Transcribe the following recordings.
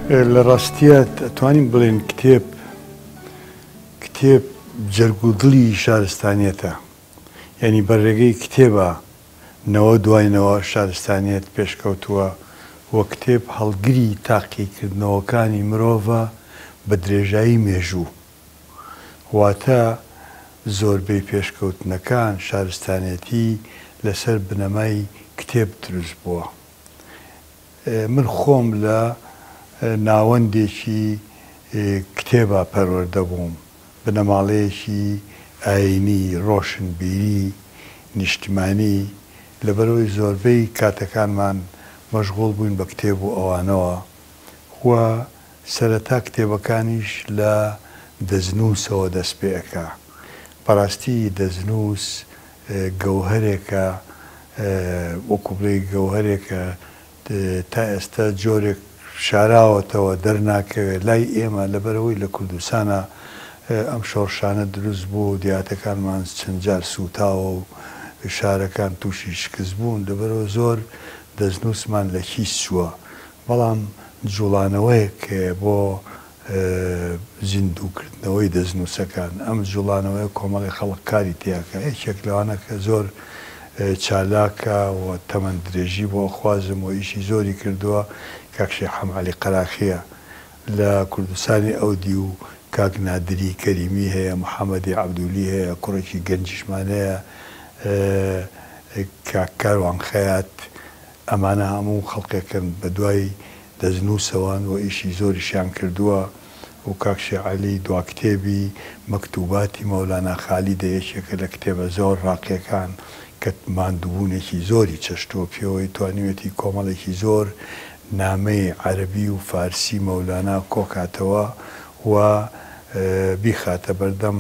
لە ڕاستییا ئەتوانین بڵێین کتێب کتێب جەرگ و دڵی شارستانیەتە. یانی بە ڕێگەی کتێبە نەوە دوای نەوە شارستانیەت پێشکەوتووە و کتێب هەڵگری تاقیکردنەوەکانی مرۆڤە بە درێژایی مێژوو. واتە زۆربەی پێشکەوتنەکان شارستانیەتی لەسەر بنەمای کتێب دروست بووە. من خۆم لە ناوەندێکی کتێبا پەروەردە بووم، بنەماڵەیەکی ئایینی، ڕۆشنبیری، نیشتمانی، لەبەرئەوەی زۆربەی کاتەکانمان مەشغوڵ بووین بە کتێب و ئەوانەوە و سەرەتا کتێبەکانیش لە دەستنووسەوە دەست پێ ئەکا. بەڕاستی دەستنووس گەوهەرێکە، وەکوو بڵێی گەوهەرێکە تا ئێستا جۆرێک شاراوەتەوە دەرناکەوێ لای ئێمە لەبەرئەوەی لە کوردستانا ئەم شۆڕشانە دروست بووە و دیاتەکانمان چەند جار سووتاوە و شارەکان تووشی شکست بوون لەبەرئەوە زۆر دەستنووسمان لە کیس چووە بەڵام جوڵانەوەیەک هەیە بۆ زیندووکردنەوەی دەستنووسەکان، ئەم جوڵانەوەیە کۆمەڵی خەڵک کاری تیاکا، یەکێک لەوانە کە زۆر چالاکە و تەمەن درێژی بۆ ئەخوازم و ئیشی زۆری کردووە کاک شێخ حەمەعەلی قەراخییە لە کوردستانی ئەو دیو کاک نادری کەریمی هەیە، محەمەدی عەبدولی هەیە، کوڕێکی گەنجیشمان هەیە کاک کاروان خەیات، ئەمانە هەموو خەڵکێکن بە دوای دەستنووسەوەن و ئیشی زۆریشیان کردووە و کاک شێخ عەلی دوا کتێبی مەکتوباتی مەولانا خالیدە یەکێکە لە کتێبە زۆر ڕاقیەکان کە ماندووبوونێکی زۆری چەشتووە پێوەی توانیویەتی کۆمەڵێکی زۆر نامەی عەرەبی و فارسی مەولانا کۆکاتەوە و بیخاتە بەردەم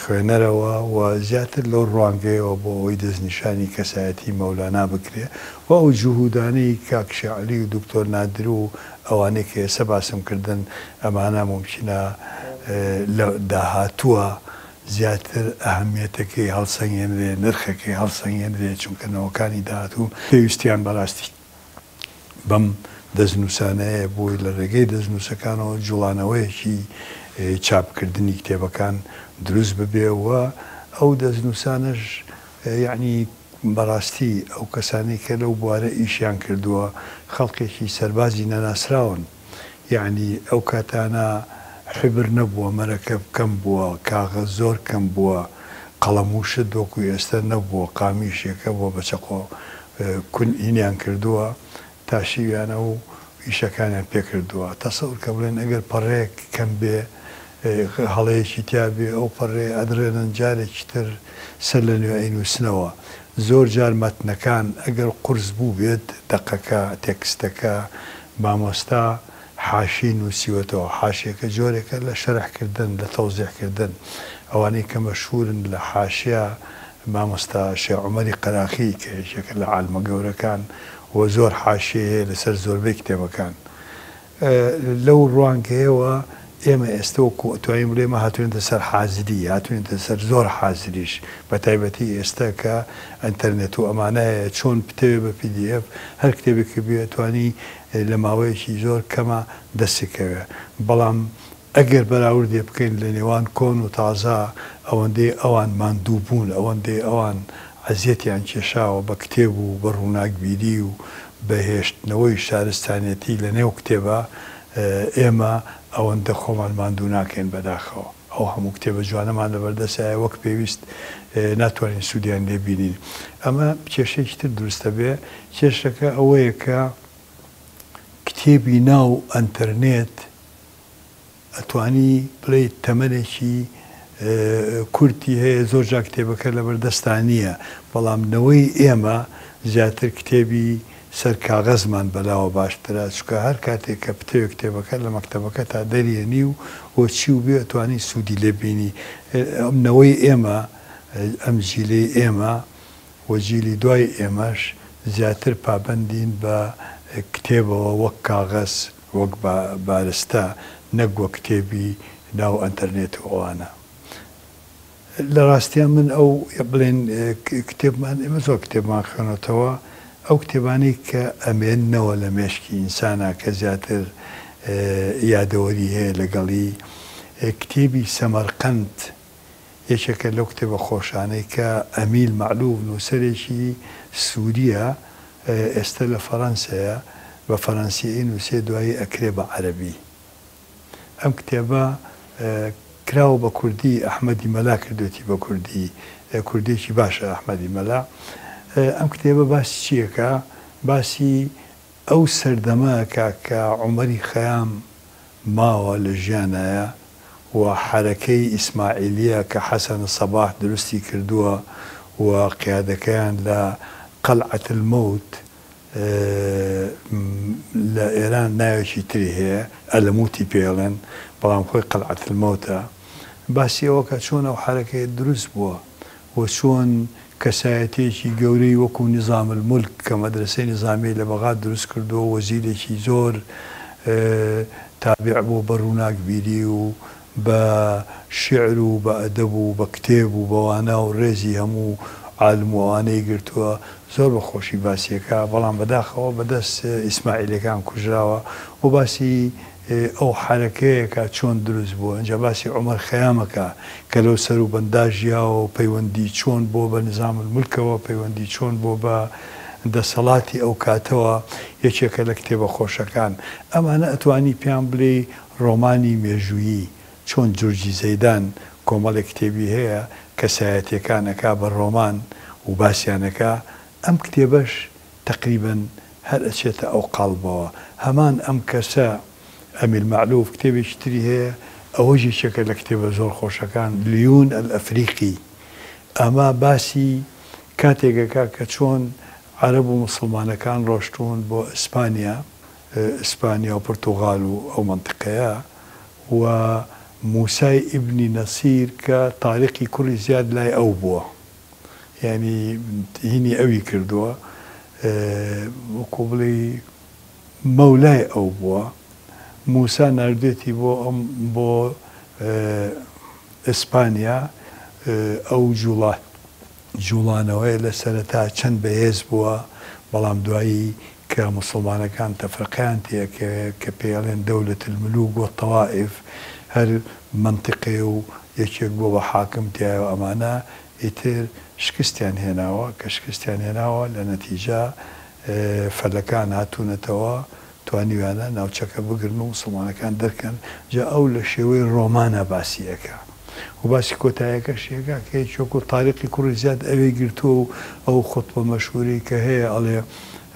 خوێنەرەوە و زیاتر لەو ڕوانگەیەوە بۆ ئەوەی دەستنیشانی کەسایەتی مەولانا بکرێ و ئەو جهودانەی کاک شێعلی و دکتۆر نادر و ئەوانەی کە ئێستا باسم کردن ئەمانە مومکینە لە داهاتووە زیاتر ئەهەمیەتەکەی هەڵسەنگێنرێ نرخەکەی هەڵسەنگێنرێ چونکە نەوەکانی داهاتوو پێویستیان بەڕاستی بەم دەستنووسانەیە بۆی لە ڕێگەی دەستنووسەکانەوە جوڵانەوەیەکی چاپکردنی کتێبەکان دروست ببێ و ئەو دەستنووسانەش یەعنی بەڕاستی ئەو کەسانەی کە لەو بوارە ئیشیان کردووە خەڵکێکی سەربازی نەناسراون یەعنی ئەو کاتانە حیبر نەبووە مەرەکەب کەم بووە کاغەز زۆر کەم بووە قەڵەم و شت وەکو ئێستە نەبووە قامیشێک هەبووە بە چەقۆ کون هینیان کردووە تاشیویانە و ئیشەکانیان پێ کردووە تەسەور کە بڵێن ئەگەر پەڕەیەک کەم بێ هەڵەیەکی تیا بێ ئەو پەڕەیە ئەدڕێنن جارێکی تر سەر لە نوێ ئەینووسنەوە زۆر جار مەتنەکان ئەگەر قورس بووبێت دەقەکە تێکستەکە مامۆستا حاشیەی نووسیوەتەوە، حاشیەکە جۆرێکە لە شەرح کردن، لە تەوزیح کردن، ئەوانەی کە مەشهوورن لە حاشیە مامۆستا شێخ عومەری قەراخی کە یەکێکە لە عالمە گەورەکان و زۆر حاشیەی هەیە لەسەر زۆربەی کتێبەکان. لەو ڕوانگەیەوە ئێمە ئێستە وەکوو ئەتوانین بڵێین ئێمە هاتووینەتە سەر حازری، هاتووینەتە سەر زۆر حازریش، بە تایبەتی ئێستە کە ئەنتەرنێت و ئەمانە هەیە، چۆن بتەوێ بە پی دی ئێف هەر کتێبێکت بوێ ئەتوانی لە ماوەیەکی زۆر کەما دەستی کەوێ بەڵام ئەگەر بەراوردێ بکەین لە نێوان کۆن و تازە ئەوەندەی ئەوان ماندوو بوون ئەوەندەی ئەوان عەزیەتیان کێشاوە بە کتێب و بە ڕووناکبیری و بە هێشتنەوەی شارستانیەتی لە نێو کتێبا ئێمە ئەوەندە خۆمان ماندوو ناکەین بەداخەوە. ئەو هەموو کتێبە جوانەمان لەبەردەستایە وەک پێویست ناتوانین سوودیان لێ بینین. ئەمە کێشەیەکی تر دروست دەبێ، کێشەکە ئەوەیە کە کتێبی ناو ئەنتەرنێت ئەتوانی بڵێی تەمەنێکی کورتی هەیە، زۆر جار کتێبەکە لەبەردەستا نییە، بەڵام نەوەی ئێمە زیاتر کتێبی سەر کاغەزمان بەلاوە باشترە چونکە هەر کاتێک کە بتەوێ کتێبەکە لە مەکتەبەکەتا دەریەنی و و چی و بێ ئەتوانی سوودی لێ بینی ئەم نەوەی ئێمە ئەم جیلەی ئێمە و جیلی دوای ئێمەش زیاتر پابەندین بە کتێبەوە وەک کاغەز وەک بارستە نەک وەک کتێبی ناو ئەنتەرنێت و ئەوانە. لە ڕاستیا من ئەو بڵێن کتێبمان ئێمە زۆر کتێبمان خوێنۆتەوە ئەو کتێبانەی کە ئەمێننەوە لە مێشکی ئینسانا کە زیاتر یادەوەری هەیە لەگەڵی. کتێبی سەمەرقەند یەکێکە لەو کتێبە خۆشانەی کە ئەمیل مەعلوف نووسەرێکی سوورییە ئێستە لە فەرەنسەیە بە فەرەنسی ئەینووسێ دوایی ئەکرێ بە عەرەبی. ئەم کتێبە کراوە بە کوردی، ئەحمەدی مەلا کردوێتی بە کوردی، کوردیەکی باشە ئەحمەدی مەلا. ئەم کتێبە باسی چی ئەکا؟ باسی ئەو سەردەمە ئەکا کە عومەری خەیام ماوە لە ژیانایە و حەرەکەی ئیسماعیلیە کە حەسەن سەباح دروستی کردووە و قیادەکەیان لە قەلعەت الموت لە ئێران ناوێکی تری هەیە ئەلەموتی پێ ئەڵێن بەڵام خۆی قەلعەت الموتە باسی ئەوە کە چۆن ئەو حەرەکەیە دروست بووە و چۆن کەسایەتیەکی گەورەی وەکو نیزام المولک کە مەدرەسەی نیزامیەی لە بەغاد دروست کردووە وەزیرێکی زۆر تابع بوو بە ڕووناکبیری و بە شیعر و بە ئەدەب و بە کتێب و بە وانە و ڕێزی هەموو عالم و ئەوانەی گرتووە زۆر بە خۆشی باسی ئەکا بەڵام بەداخەوە بە دەست ئیسماعیلەکان کوژراوە و باسی ئەو حەرەکەیە کە چۆن دروست بووە ئینجا باسی عومەر خەیام ئەکا کە لەو سەروبەندا ژیاوە و پەیوەندی چۆن بووە بە نزام المولکەوە پەیوەندی چۆن بووە بە دەسەڵاتی ئەو کاتەوە یەکێکە لە کتێبە خۆشەکان ئەمانە ئەتوانی پێیان بلێی ڕۆمانی مێژوویی، چۆن جورجی زەیدان کۆمەڵێک کتێبی هەیە کەسایەتیەکان ئەکا بە ڕۆمان و باسیان ئەکا، ئەم کتێبەش تەقریبەن هەر ئەچێتە ئەو قاڵبەوە. هەمان ئەم کەسە ئەمیل مەعلوف کتێبێکی تری هەیە ئەوەش یەکێکە لە کتێبە زۆر خۆشەکان، لیون ئەلئەفریقی، ئەمە باسی کاتێک ئەکا کە چۆن عەرەب و موسڵمانەکان ڕۆشتوون بۆ ئیسپانیا، ئیسپانیا و پرتوغال و ئەو مەنتیقەیە و موسای ئیبنی نەسیر کە تاریقی کوڕی زیاد لای ئەو بووە یانی هینی ئەوی کردووە وەکوو بڵێی مەولای ئەو بووە موسا ناردوێتی بۆ ئەم بۆ ئیسپانیا ئەو جوڵە جوڵانەوەیە لە سەرەتا چەند بەهێز بووە بەڵام دوایی کە موسڵمانەکان تەفرقەیان تێ ئەکەوێ کە پێی ئەڵێن دولە الملوک والطوائف هەر مەنتیقێ و یەکێک بووە بە حاکم تیایا و ئەمانە ئیتر شکستیان هێناوە کە شکستیان هێناوە لە نەتیجە فەلەکان هاتوونەتەوە توانیویانە ناوچەکە بگرن و موسڵمانەکان دەرکەن، جا ئەو لە شێوەی ڕۆمانا باسی ئەکا و باسی کۆتایەکەشی ئەکا کە یەکی وەکوو تاریقی کوڕی زیاد ئەوێی گرتووە و ئەو خوتبە مەشهوورەی کە هەیە ئەڵێ،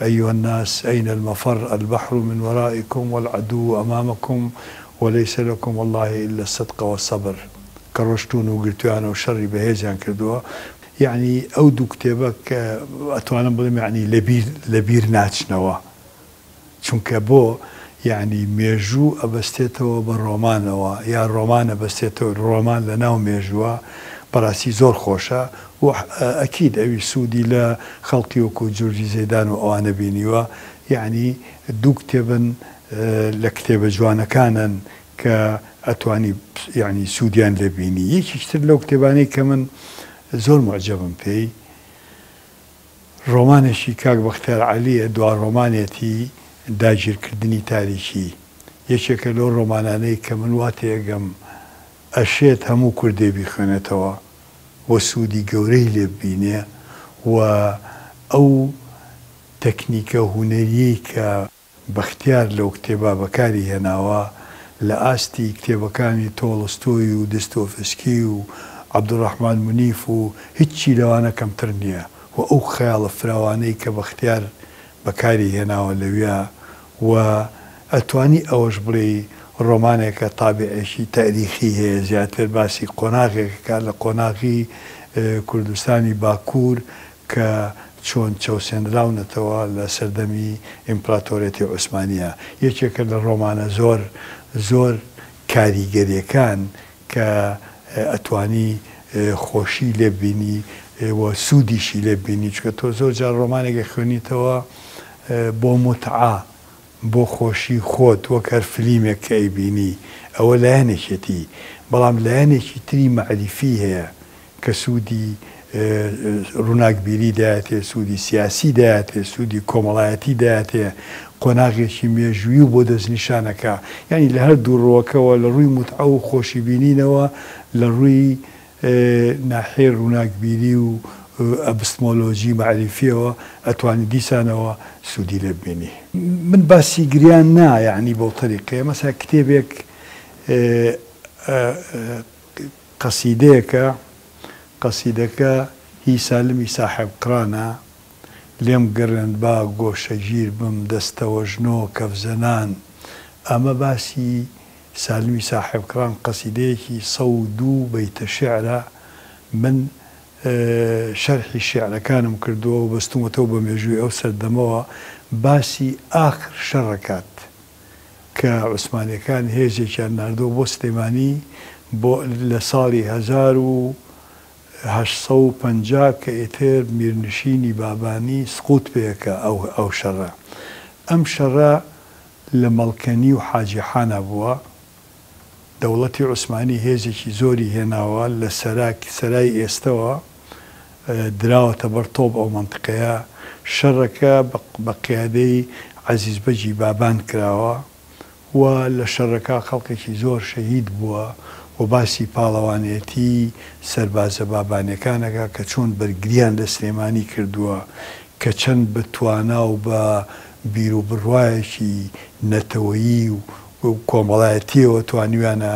ایها الناس این المفر البحر من ورائکم والعدو امامکم وليس لکم واللە الا الصدق والصبر کە ڕۆشتوون و گرتوویانە و شەڕی بەهێزیان کردووە. یەعنی ئەو دوو کتێبە کە ئەتوانم بڵێم یەعنی لەبیر لەبیر ناچنەوە. چونکە بۆ؟ یەعنی مێژوو ئەبەستێتەوە بە ڕۆمانەوە یا ڕۆمان ئەبەستێتەوە ڕۆمان لە ناو مێژووە بەڕاستی زۆر خۆشە و ئەکید ئەویش سوودی لە خەڵکی وەکوو جورجی زەیدان و ئەوانە بینیوە یەعنی دوو کتێبن لە کتێبە جوانەکانن کە ئەتوانی یەعنی سوودیان لێ بینی یەکێکی تر لەو کتێبانەی کە من زۆر موعجەبم پێی ڕۆمانێکی کاک بەختیار عەلییە، دوا ڕۆمانێتی، داگیرکردنی تاریکی، یەکێکە لەو ڕۆمانانەی کە من وا تێئەگەم ئەشێت هەموو کوردێ بیخوێنێتەوە و سوودی گەورەی لێ ببینێ و ئەو تەکنیکە هونەرییەی کە بەختیار لەو کتێبە بەکاری هێناوە لە ئاستی کتێبەکانی تۆڵستۆی و دستۆفسکی و عەبدولڕەحمان مونیف و هیچی لەوانە کەمتر نییە و ئەو خەیاڵە فراوانەی کە بەختیار بەکاری هێناوە لەویا و ئەتوانی ئەوەش بڵێی ڕۆمانێکە تابعێکی تاریخی هەیە زیاتر باسی قۆناغێک ئەکات لە قۆناغی کوردستانی باکوور کە چۆن چەوسێنراونەتەوە لە سەردەمی ئیمپراتۆرێتی عوسمانییە، یەکێکە لە ڕۆمانە زۆر زۆر کاریگەریەکان کە ئەتوانی خۆشی لێ ببینی و سوودیشی لێ ببینی، چونکە تۆ زۆر جار ڕۆمانێک ئەخوێنیتەوە بۆ موتعە، بۆ خۆشی خۆت وەک هەر فلیمێک کە ئەیبینی، ئەوە لایەنێکیەتی، بەڵام لایەنێکی تری مەعریفی هەیە کە سوودی ڕووناکبیری دایەتێ، سوودی سیاسی دایەتێ، سوودی کۆمەڵایەتی دایەتێ. قۆناغێکی مێژووی و بۆ دەستنیشان ئەکا. یانی لە هەر دوو ڕووەکەوە لە ڕووی موتعە و خۆشی بینینەوە، لە ڕووی ناحیەی ڕووناکبیری و ئەبستمۆلۆجی مەعریفیەوە ئەتوانی دیسانەوە سوودی لێ ببینی. من باسی گریان نا یانی بەو تەریقەیە مەسەلەن کتێبێک قەسیدەیەکە قەسیدەکە هی سالمی ساحێب قرانە لێم گەڕێن با گۆشەگیر بم دەستەوەژنۆ کەفزەنان ئەمە باسی سالمی ساحێبقران قەسیدەیەکی 102 بەیتە شیعرە من شەرحی شیعرەکانم کردووە و بەستومەتەوە بە مێژووی ئەو سەردەمەوە باسی ئاخر شەڕەکات کە عوسمانیەکان هێزێکیان ناردووە بۆ سلێمانی بۆ لە ساڵی 1850 کە ئیتر میرنشینی بابانی سقوت پێکا ئەو ئەو شەڕە ئەم شەڕە لە مەڵکەنی و حاجی حانا بووە دەوڵەتی عوسمانی هێزێکی زۆری هێناوە لە سەراک سەرای ئێستەوە دراوەتە بەر تۆپ ئەو مەنتقەیە، شەڕەکە بە قیادەی عەزیز بەگی بابان کراوە و لە شەڕەکە خەڵکێکی زۆر شەهید بووە و باسی پاڵەوانێتی سەربازە بابانیەکان ئەکا کە چۆن بەرگریان لە سلێمانی کردووە کە چەند بە توانا و بە بیروبڕوایەکی نەتەوەیی و کۆمەڵایەتییەوە توانیویانە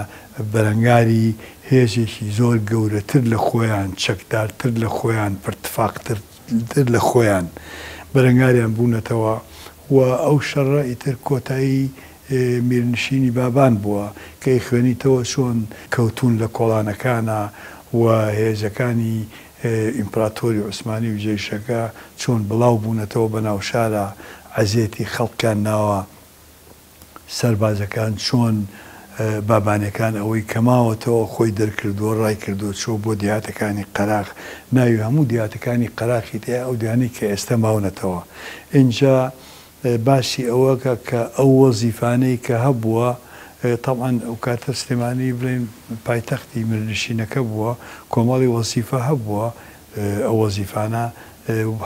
بەرەنگاری هێزێکی زۆر گەورەتر لە خۆیان، چەکدارتر لە خۆیان، پرتفاقتر لە خۆیان بەرەنگاریان بوونەتەوە و ئەو شەڕە ئیتر کۆتایی میرنشینی بابان بووە کە ئەیخوێنیتەوە چۆن کەوتوون لە کۆڵانەکانا و هێزەکانی ئیمپراتۆری عوسمانی و جەیشەکە چۆن بڵاو بوونەتەوە بە ناوشارا عەزێتی خەڵکیان ناوە. سەربازەکان چۆن بابانەکان ئەوەی کە ماوەتەوە خۆی دەرکردووە ڕایکردووە چووە بۆ دێهاتەکانی قەراخ ناوی هەموو دێهاتەکانی قەراخی تیا ئەو دێهانەی کە ئێستا ماونەتەوە ئینجا باسی ئەوەکە کە ئەو وەزیفانەی کە هەبووە تەبعەن ئەو کاتە سلێمانی بڵێین پایتەختی میرنشینەکە بووە کۆمەڵی وەزیفە هەبووە ئەو وەزیفانە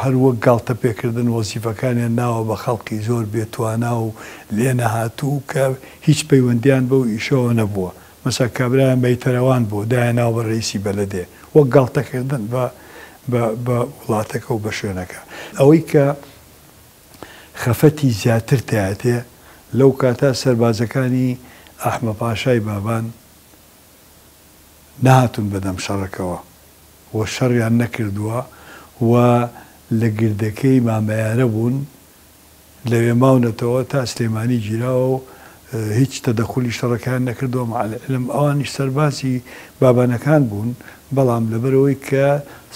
هەر وەک گاڵتە پێکردن وەزیفەکانیان ناوە بە خەڵکی زۆر بێ توانا و لێ نەهاتوو کە هیچ پەیوەندیان بەو ئیشەوە نەبووە. مەسا کابرایان مەیتەرەوان بووە دایان ناوە بە رەئیسی بەلەدێ. وەک گاڵتە کردن بە بە بە وڵاتەکە و بە شوێنەکە. ئەوەی کە خەفەتی زیاتر تایەتێ لەو کاتە سەربازەکانی ئەحمە پاشای بابان نەهاتوون بەدەم شەڕەکەوە و شەڕیان نەکردووە و لە گردەکەی مامەیارە بوون، لەوێ ماونەتەوە تا سلێمانی گیراوە و هیچ تەدەخولی شەڕەکەیان نەکردووە، مع العلم ئەوانیش سەربازی بابانەکان بوون، بەڵام لەبەرئەوەی کە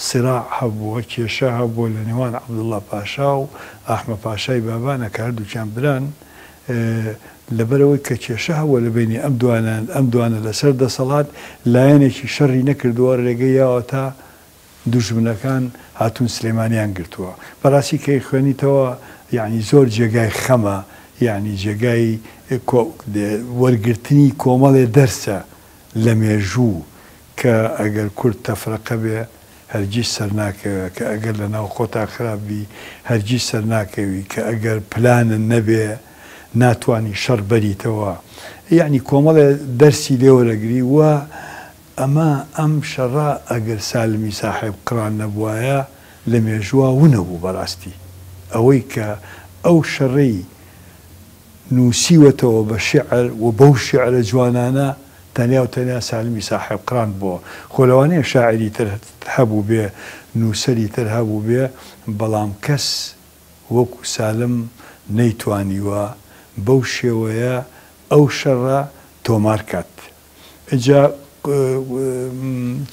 صراع هەبووە، کێشە هەبووە لە نێوان عەبدوڵڵا پاشا و ئەحمە پاشای بابانە کە هەردووکیان بران، لەبەرئەوەی کە کێشە هەبووە لە بەینی ئەم دوانە، ئەم دوانە لەسەر دەسەڵات، لایەنێکی شەڕی نەکردووە، رێگەی یاوە تا دوژمنەکان هاتوون سلێمانیان گرتووە. بەڕاستی کە ئەیخوێنیتەوە یەعنی زۆر جێگای خەمە، یەعنی جێگای وەرگرتنی کۆمەڵێ دەرسە لە مێژوو کە ئەگەر کورد تەفرەقە بێ هەرگیز سەرناکەوێ، کە ئەگەر لە ناو خۆتا خراپ بی هەرگیز سەرناکەوی، کە ئەگەر پلانت نەبێ ناتوانی شەڕ بەریتەوە. یەعنی کۆمەڵێ دەرسی لێ وەرەگری و ئەمە ئەم شەڕە ئەگەر سالمی ساحێب قڕان نەبوایە لە مێژووا ونەبوو بەڕاستی ئەوەی کە ئەو شەڕەی نووسیوەتەوە بە شیعر و بەو شیعرە جوانانە تەنیا و تەنیا سالمی ساحێب قڕان بووە خۆ لەوانەیە شاعیری تر هەبووبێ نووسەری تر هەبووبێ بەڵام کەس وەکو سالم نەیتوانیوە بەو شێوەیە ئەو شەڕە تۆمار کات. ئینجا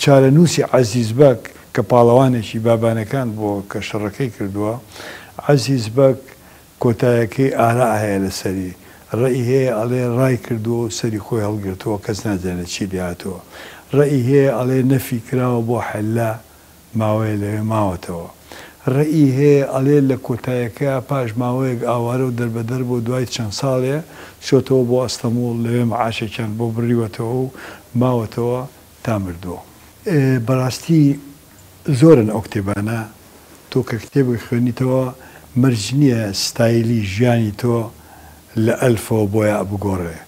چارەنووسی عەزیز بەگ کە پاڵەوانێکی بابانەکان بووە کە شەڕەکەی کردووە، عەزیز بەگ کۆتایەکەی ئاراء هەیە لەسەری، ڕەئی هەیە ئەڵێ ڕای کردووە و سەری خۆی هەڵگرتووە کەس نازانێ چی لێهاتووە، ڕەئی هەیە ئەڵێ نەفی کراوە بۆ حلە ماوەیە لەوێ ماوەتەوە. ڕەئی هەیە ئەڵێ لە کۆتایەکەیا پاش ماوەیەک ئاوارە و دەربەدەر بووە دوای چەند ساڵێ چۆتەوە بۆ ئەستەموڵ لەوێ معاشێکیان بۆ بڕیوەتەوە و ماوەتەوە تا مردووە. بەڕاستی زۆرن ئەو کتێبانە تۆ کە کتێبێک خوێنیتەوە مەرج نییە ستایلی ژیانی تۆ لە ئەلفەوە بۆ یاء بگۆڕێ.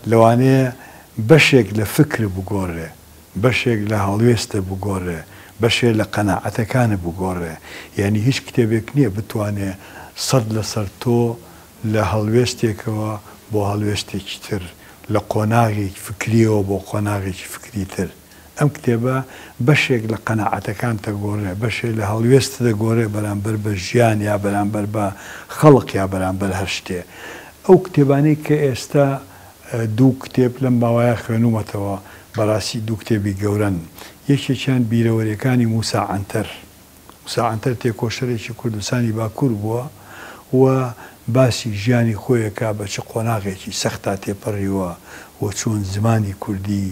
لەوانەیە بەشێک لە فکر بگۆڕێ، بەشێک لە هەڵوێستت بگۆڕێ، بەشێ لە قەناعەتەکانت بگۆڕێ. یانی هیچ کتێبێک نییە بتوانێ 100% تۆ لە هەڵوێستێکەوە بۆ هەڵوێستێکی تر، لە قۆناغێکی فکرییەوە بۆ قۆناغێکی فکری تر. ئەم کتێبە بەشێک لە قەناعەتەکانت دەگۆڕێ، بەشێ لە هەڵوێستت دەگۆڕێ بەرامبەر بە ژیان یا بەرامبەر بە خەڵق یا بەرامبەر هەر شتێ. ئەو کتێبانەی کە ئێستا دوو کتێب لەم ماوەیە خوێنوومەتەوە، بەڕاستی دوو کتێبی گەورەن. یەکێکیان بیرەوەرییەکانی مووسا عەنتەر. موسا عەنتەر تێکۆشەرێکی کوردستانی باکوور بووە و باسی ژیانی خۆی ئەکا بە چ قۆناغێکی سەختا تێپەڕیوە و چۆن زمانی کوردی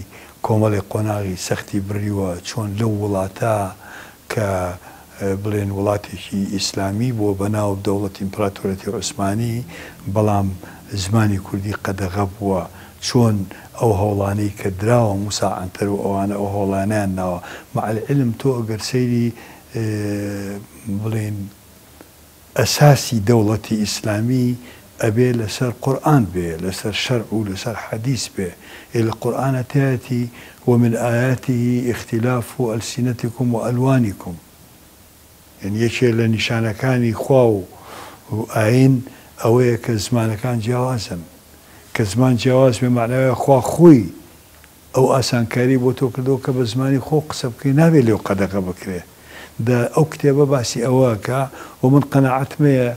کۆمەڵێک قۆناغی سەختی بڕیوە، چۆن لەو وڵاتە کە بڵێن وڵاتێکی ئیسلامی بووە بە ناو دەوڵەتی ئیمپراتۆرەتی عوسمانی بەڵام زمانی کوردی قەدەغە بووە، چۆن ئەو هەوڵانەی کە دراوە موسا عەنتەر و ئەوانە ئەو هەوڵانەیان ناوە مع العلم تۆ ئەگەر سەیری بڵێین ئەساسی دەوڵەتی ئیسلامی ئەبێ لەسەر قورئان بێ لەسەر شەرع و لەسەر حەدیس بێ ئێ لە قورئانا تیایەتی ومن آیاته اختلاف السنتکم والوانکم یانی یەکێ لە نیشانەکانی خوا و ئایین ئەوەیە کە زمانەکان جیاوازن. کە زمان جیاواز بێ مەعنای وایە خوا خۆی ئەو ئاسانکاریەی بۆ تۆ کردووە کە بە زمانی خۆو قسە بکەی نابێ لێو قەدەغە بکرێ. دە ئەو کتێبە باسی ئەوە ئەکا و من قەناعەتم هەیە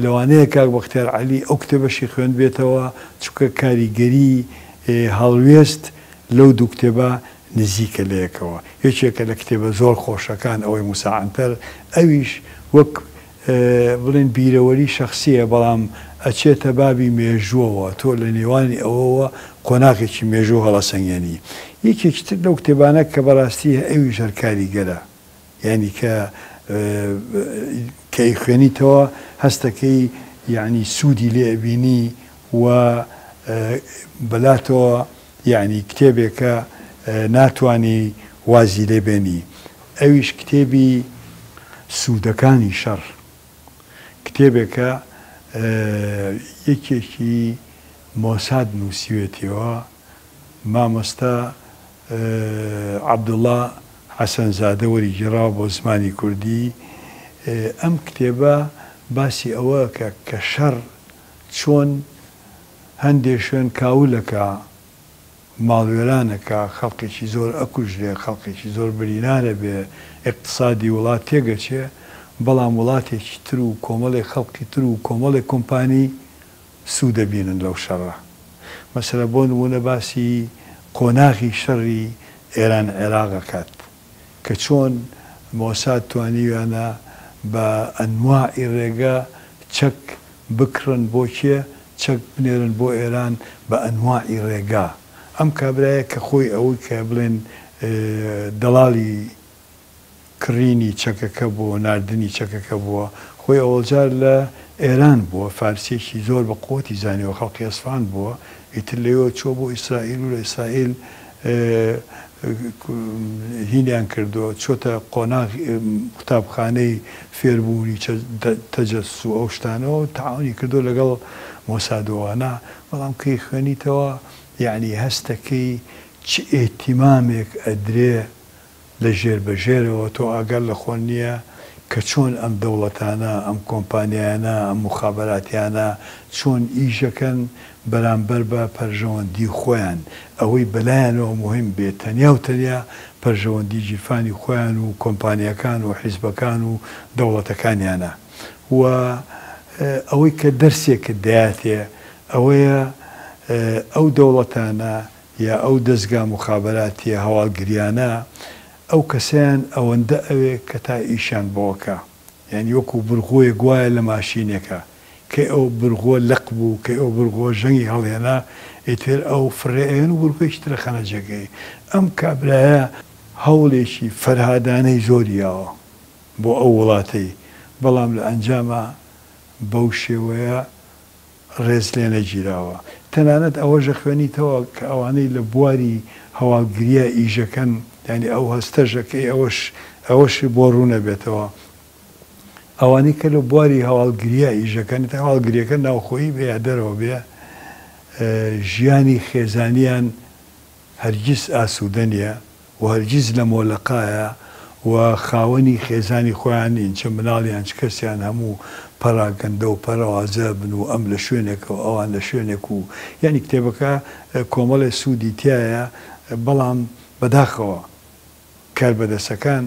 لەوانەیە کاک بەختیار عەلی ئەو کتێبەشی خوێندبێتەوە چونکە کاریگەری هەڵوێست لەو دوو کتێبە نزیکە لەیەکەوە. یەکێکە لە کتێبە زۆر خۆشەکان ئەوەی موسا عەنتەر، ئەویش وەک بڵێن بیرەوەری شەخسییە بەڵام ئەچێتە بابی مێژووەوە، تۆ لە نێوانی ئەوەوە قۆناغێکی مێژوو هەڵەسەنگێنی. یەکێکی تر لەو کتێبانە کە بەڕاستی ئەویش هەر کاریگەرە یانی کە کە ئەیخوێنیتەوە هەستەکەی یانی سوودی لێ ئەبینی و بەلاتەوە یەعنی کتێبێکە ناتوانی وازی لێ بێنی ئەویش کتێبی سوودەکانی شەڕ کتێبێکە یەکێکی مۆساد نووسیوێتیەوە مامۆستا عەبدوڵا حەسەنزادە وەریگێڕاوە بۆ زمانی کوردی ئەم کتێبە باسی ئەوە کە کە شەڕ چۆن هەندێ شوێن کاولەکا، ماڵوێرانەکا، خەڵکێکی زۆر ئەکوژرێ، خەڵکێکی زۆر برینار ئەبێ، ئیقتسادی وڵات تێگەچێ، بەڵام وڵاتێکی تر و کۆمەڵێک خەڵکی تر و کۆمەڵێک کۆمپانی سوود ئەبینن لەو شەڕە. مەسەلە بۆ نموونە باسی قۆناغی شەڕی ئێران عێراق ئەکات کە چۆن مۆساد توانیویانە بە ئەنواعی ڕێگە چەک بکڕن بۆ کێ چەک بنێرن بۆ ئێران بە ئەنواعی ڕێگا ئەم کابرایە کە خۆی ئەوەی کە بڵێن دەڵاڵی کڕینی چەکەکە بووە ناردنی چەکەکە بووە خۆی ئەوەڵجار لە ئێران بووە فارسیەکی زۆر بە قوەتی زانیوە خەڵکی ئەسفان بووە ئیتر لەوێوە چووە بۆ ئیسرائیل و لە ئیسرائیل هینیان کردووە چۆتە قۆناغی قوتابخانەی فێربوونی تەجەسوس و ئەو شتانەوە تەعاونی کردووە لەگەڵ مۆساد و ئەوانە بەڵام کە ئەیخوێنیتەوە یەعنی هەستەکەی چ ئیهتیمامێک ئەدرێ لە ژێر بە ژێرەوە تۆ ئاگات لە خۆت نییە کە چۆن ئەم دەوڵەتانە، ئەم کۆمپانیایانە، ئەم موخابەراتیانە چۆن ئیش ئەکەن بەرامبەر بە پەرژەوەندی خۆیان، ئەوەی بەلایانەوە موهیم بێ تەنیا و تەنیا پەرژەوەندی گیرفانی خۆیان و کۆمپانیاکان و حیزبەکان و دەوڵەتەکانیانە و ئەوەی کە دەرسێکت دەیاتێ ئەوەیە ئەو دەوڵەتانە یا ئەو دەزگا موخابەراتیە هەواڵگریانە ئەو کەسەیان ئەوەندە ئەوێ کە تا ئیشیان بۆ ئەکا یانی وەکو برغۆیەک وایە لە ماشینێکا کەی ئەو برغۆ لەق بوو کەی ئەو برغۆ ژەنگی هەڵهێنا ئیتر ئەو فڕێ ئەیەن و برغۆیەکی تر ئەخەنە جێگەی ئەم کابرایە هەوڵێکی فەرهادانەی زۆری یاوە بۆ ئەو وڵاتەی بەڵام لە ئەنجاما بەو شێوەیە ڕێز لێ نەگیراوە. تەنانەت ئەوەش ئەخوێنیتەوە کە ئەوانەی لە بواری هەواڵگرییا ئیشەکەن یانی ئەو هەستەش ئەکەی ئەوەش ئەوەش بۆ ڕوون ئەبێتەوە. ئەوانەی کە لە بواری هەواڵگرییا ئیش ئەکەن، ئیتر هەواڵگرییەکە ناوخۆیی بێ یا دەرەوە بێ، ژیانی خێزانیان هەرگیز ئاسوودە نییە و هەرگیز لە مۆلەقایە و خاوەنی خێزانی خۆیان نین، چ مناڵیان چ کەسیان هەموو پەراگەندە و پەرەوازە بن و ئەم لە شوێنێکە و ئەوان لە شوێنێک و یانی کتێبەکە کۆمەڵێ سوودی تیایە بەڵام بەداخەوە کاربەدەسەکان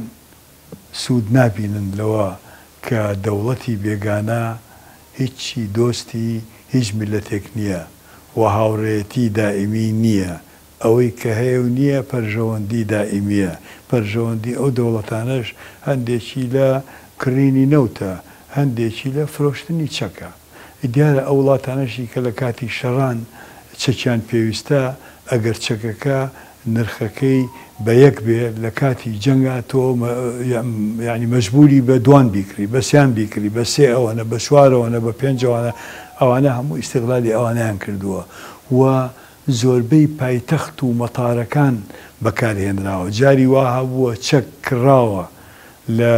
سوود نابینن لەوە کە دەوڵەتی بێگانە هیچی دۆستی هیچ میللەتێک نییە و هاوڕێیەتی دائیمی نییە، ئەوەی کە هەیە و نییە پەرژەوەندی دائیمییە، پەرژەوەندی ئەو دەوڵەتانەش هەندێکی لە کڕینی نەوتە، هەندێکی لە فرۆشتنی چەکە. دیارە ئەو وڵاتانەشی کە لە کاتی شەڕان چەکیان پێویستە، ئەگەر چەکەکە نرخەکەی بە یەک بێ لە کاتی جەنگا تۆ یانی مەجبوری بە دوان بیکڕی، بە سیان بیکڕی، بە سێ ئەوەنە، بە چوار ئەوەنە، بە پێنج ئەوانە، ئەوانە هەموو ئیستغلالی ئەوانەیان کردووە و زۆربەی پایتەخت و مەتارەکان بەکار هێنراوە. جاری وا هەبووە چەک کڕاوە لە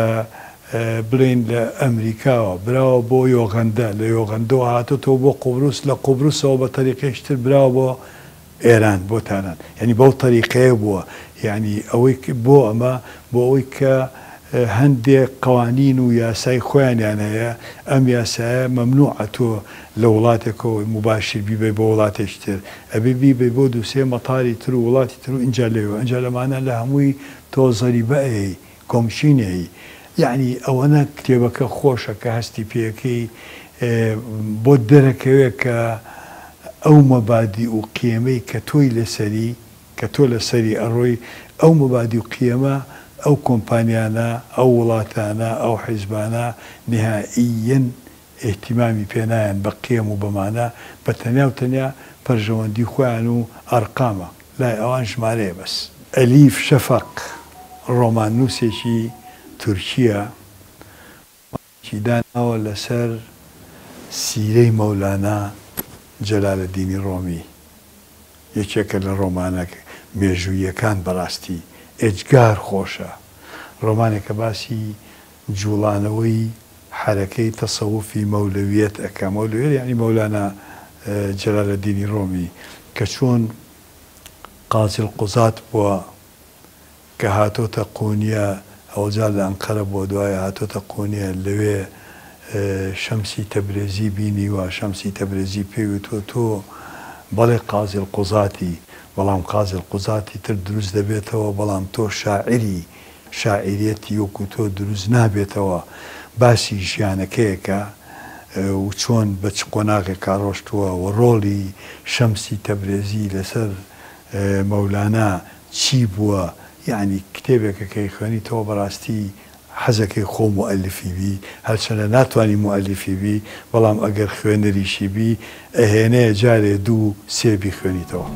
بڵێین لە ئەمریکاوە براوە بۆ یۆغەندە، لە یۆغەندەوە هاتۆتەوە بۆ قوبروس، لە قوبروسەوە بە تەریقەیەکی تر براوە بۆ ئێران، بۆ تاران. یانی بەو تەریقەیە بووە. یانی ئەوەی بۆ ئەمە؟ بۆ ئەوەی کە هەندێ قەوانین و یاسای خۆیانیان هەیە، ئەم یاسایە مەمنوعە تۆ لە وڵاتێکەوە موباشیر بیبەی بۆ وڵاتێکی تر، ئەبێ بیبەی بۆ دوو سێ مەتاری تر و وڵاتی تر و ئینجا لەوێوە، ئینجا لەمانە لە هەمووی تۆ زەریبە ئەیەی، کۆمشین ئەیەی. یەعنی ئەوەنە کتێبەکە خۆشە کە هەستی پێکەی بۆت دەرەکەوێ کە ئەو مەبادیء و قیەمەی کە تۆی لەسەری، کە تۆ لەسەری ئەڕۆی، ئەو مەبادی و قیەمە ئەو کۆمپانیانە، ئەو وڵاتانە، ئەو حیزبانە نیهائییەن ئیهتیمامی پێ نایەن بە قیەم و بە مانا، بە تەنیا و تەنیا پەرژەوەندی خۆیان و ئەرقامە، لای ئەوان ژمارەیە بەس. ئەلیف شەفەق ڕۆماننووسێکی تورکییە، ڕۆمانێکی داناوە لەسەر سیرەی مەولانا جەلالەدینی ڕۆمی، یەکێکە لە ڕۆمانە مێژووییەکان بەڕاستی ئێجگار خۆشە، ڕۆمانێکە باسی جوڵانەوەی حەرەکەی تەسەوفی مەولەویەت ئەکا، مەولەویەت یەعنی مەولانا جەلالەدینی ڕۆمی کە چۆن قازی القوزات بووە کە هاتۆتە قونیە ئەوجار لە ئەنقەرە بووە دوایە هاتۆتە قونیە لەوێ شەمسی تەبرێزی بینیوە شەمسی تەبرێزی پێی وتووە تۆ بەڵێ قازی القوزاتی بەڵام قازی القوزاتی تر دروست دەبێتەوە بەڵام تۆ شاعیری شاعیریەتی وەکو تۆ دروست نابێتەوە باسی ژیانەکەیەکە و چۆن بە چ قۆناغێکا ڕۆشتووە و ڕۆڵی شەمسی تەبرێزی لەسەر مەولانا چی بووە یەعنی کتێبێکە کە ئەیخوێنیتەوە بەڕاستی حەزەکەی خۆ موئەلیفی بی هەرچەندە ناتوانی موئەلیفی بی بەڵام ئەگەر خوێنەریشی بی ئەهێنەیە جارێ دوو سێ بیخوێنیتەوە.